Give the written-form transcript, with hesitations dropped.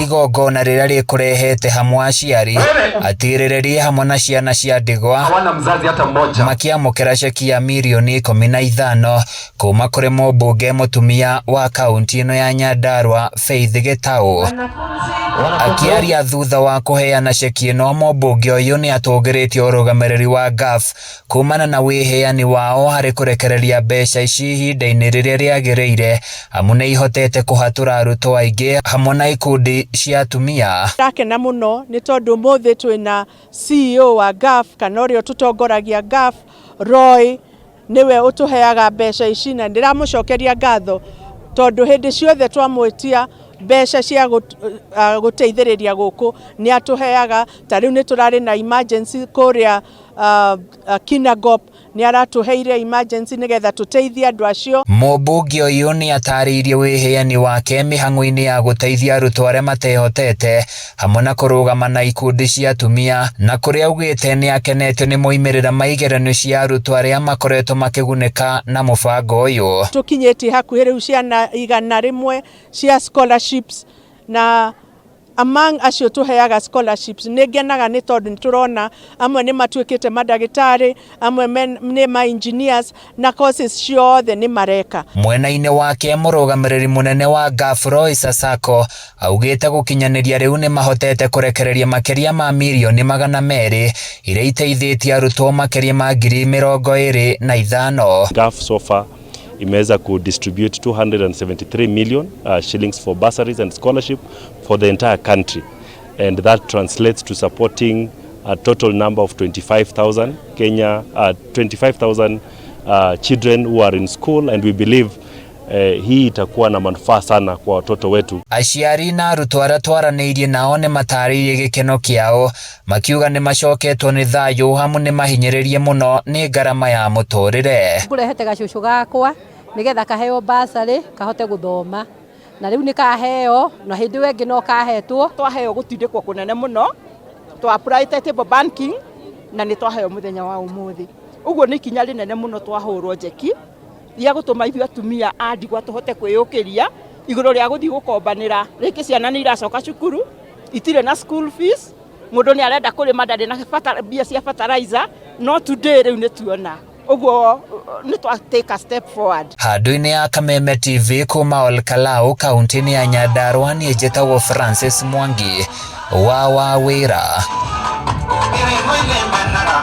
Igongona rĩrĩa rĩkũrehete hamwe aciari, atirĩrĩri hamwe na ciana cia ndigwa Hawana mzazi hata mmoja. Makiamũkĩra ceki ya mirioni 15 kuma kũrĩ mũmbunge mũtumia wa kaunti ĩno ya Nyandarua, Faith Gĩtaũ. Akĩaria thutha wa kũheana ceki ĩno, mũmbunge ũyũ nĩ atũgĩrĩtie ũrũgamĩrĩri wa GAF kumana na wĩheani wao harĩ kũrekereria mbeca ici ihinda-inĩ rĩrĩa rĩagĩrĩire, amu nĩ ihotete kũhatũra arutwo aingĩ hamwe na ikundi cia atumia. Ndakena mũno nĩ tondũ ũmũthĩ twĩna CEO wa GAF, kana ũrĩa ũtũtongoragia GAF, Roy, nĩwe ũtũheaga mbeca ici, na ndĩramũcokeria ngatho tondũ hĩndĩ ciothe twamwĩtia mbeca cia gũteithĩrĩria gũkũ nĩ atũheaga. Ta rĩu nĩ tũrarĩ na emergency kũrĩa Kinangop, nĩ aratũheire emergency nĩgetha tũteithie andũ acio. Mũmbunge ũyũ nĩ atarĩirie wĩheani wake mĩhang'o-inĩ ya gũteithia arutwo arĩa matehotete hamwe na kũrũgama na ikundi cia atumia, na kũrĩa augĩte nĩ akenetio nĩ moimĩrĩra ma igeranio cia arutwo arĩa makoretwo makĩgunĩka na mũbango ũyũ. Tũkinyĩtie hakuhĩ rĩu ciana 100 cia scholarships, na among acio tũheaga scholarships nĩ ngenaga nĩ tondũ nĩ tũrona amwe nĩ matuĩkĩte mandagĩtarĩ, amwe nĩ ma engineers, na courses ciothe nĩ mareka. Mwena-inĩ wake, mũrũgamĩrĩri mũnene wa GAF, Roy Sasako, augĩte gũkinyanĩria rĩu nĩ mahotete kũrekereria makĩria ma mirioni 200 iria iteithĩtie arutwo makĩria ma 25,000. GAF so far imeweza kudistribute 273 million shillings for bursaries and scholarship for the entire country, and that translates to supporting a total number of 25,000 Kenya 25,000 children who are in school, and we believe hii itakuwa na manufaa sana kwa watoto wetu. Aciari na arutwo arĩa twaranĩirie nao nĩ matarĩirie gĩkeno kĩao, makiuga nĩ macoketwo nĩ thayũ hamu nĩ mahinyĩrĩrie mũno nĩ ngarama ya mũtũrĩre. Ngũrehete gacũcũ gakwa nĩgetha kaheo bursary kahote gũthoma, na rĩu nĩ kaheo, na hĩndĩ ĩyo ĩngĩ no kahetwo. Twaheo gũtindĩkwo kũnene mũno, twa apply table banking na nĩ twaheo mũthenya wa ũmũthĩ. Ũguo nĩ ikinya rĩnene mũno twahũrwo njeki rĩa gũtũma ithuĩ atumia a ndigwa tũhote kwĩyũkĩria igũrũ rĩa gũthiĩ gũkombanĩra. Rĩngĩ ciana nĩ iracoka cukuru, itirĩ na school fees, mũndũ nĩ arenda kũrĩma, ndarĩ na bata, mbia cia fertilizer, no today rĩu nĩ tuona ũguo nĩ twa take a step forward. Handũ-inĩ ya Kameme TV kuma Olkalau, kaunti-inĩ ya Nyandarua, niĩ njĩtagwo Francis Mwangi wa Wawĩra.